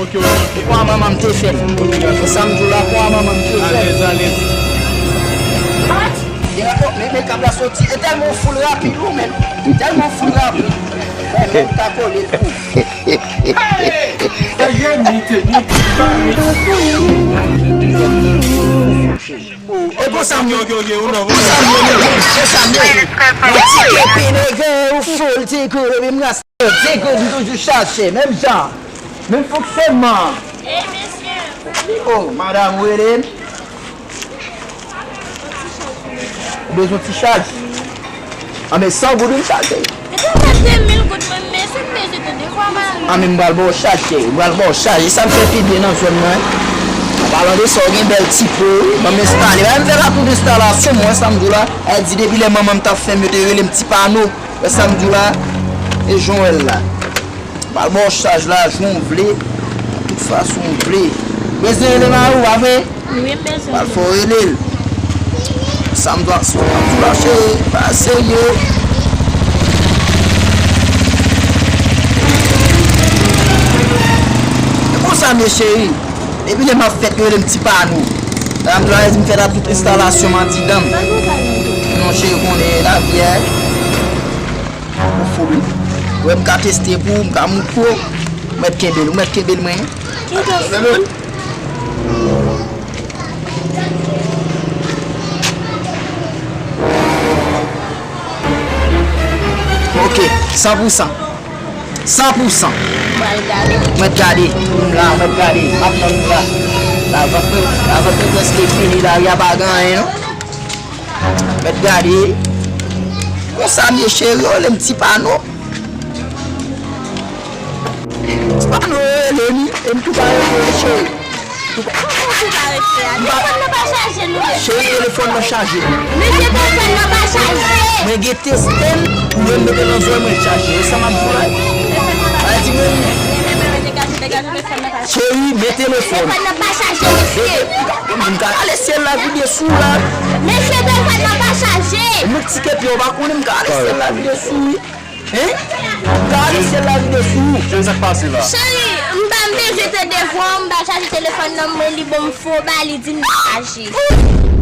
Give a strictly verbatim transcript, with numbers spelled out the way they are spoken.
Ok, ok, ok. Kwa manman m te fè m. Sa m di w la, kwa manman m te fè m. Alèz, alèz. Gen rapò, men, men kab la soti. E tèlman w foul rapid, ou menm. Tèlman w foul rapid. Mwen menm ka kole l pou. Hey! Hey, mi te, mi te, mi te. E konsa m ye. Ok, ok, ok, ou nan, ou nan. Konsa m ye, nèg. Konsa m ye. Mwen ti kepi, nèg, ou foul, ti kou, epi m ras, ti kou, m toujou chache, menm jan. Menm fonksyònman. Oh, madanm, ou rele m? Ou bezwen ti chaj? Anben, san goud wi m chaje. Depi w fè de mil goud, mwen, men si m bezwen tande vwa mari. Anben, m pral ba w chaj, cheri. M pral ba w chaj. E sa m fè pi byen nan zòn nan, wi. An palan de sa, w gen bèl ti po, wi. Ban m enstale. Ba m fè la tout enstalasyon, mwen, sa m di w la. Ay di, depi lè manman m t ap fè m, yo te rele m ti pano. Wè sa m di w la? E jan w wè l la. M pral ba w chaj la, jan w vle. Tout fason w vle. Bezwen rele mari w, pa vre? Wi, m bezwen. Pral fè w rele l. Sa m dwa, sa m dwa, cheri, pa serye. E konsa m ye, cheri. Depi lè m ap fèt, yo rele m ti pano. Sa m dwa, di m fèt ap tout enstalasyon m andidan m. Non, cheri, konnen lavi a. Ou fout wi. Ou wè m ka teste pou ou, m ka moute w. Ou mèt kenbe l, ou mèt kenbe l mwen. Kenbe l. Ok, san pou san. San pou san. Ou pral gade. Ou mèt gade. M la, ou mèt gade. M ap tann ou la. Lavant mwen, lavant mwen prèske fini, lari a pa gen anyen non. Mèt gade. Konsa m ye cheri, yo rele m ti pano. Ti pano yo rele m, e m tou pa rele yo cheri. Tou pa. Kòman ou tou pa rele a? Telefòn nan pa chaje non. Cheri, telefòn nan chaje. Mesye, telefòn nan pa chaje. Mwen gen teste l, mwen mete nan zòrèy mwen chaje. E sa m ap di w la. Telefòn nan pa chaje. Ay, di mwen. Cheri, men telefòn. Telefòn nan pa chaje, mesye. Mwen ka rale syèl la vide sou ou la. Mesye, telefòn nan pa chaje. Mwen ti kepi, ou pa konnen m ka rale syèl la vide sou ou wi. Hein? M ka rale syèl la vide sou ou. Kisa k pase la? Cheri, m pa m bezwen Bon, m pa chaje telefòn nan, mwen li ban m fo ba li di m chaje.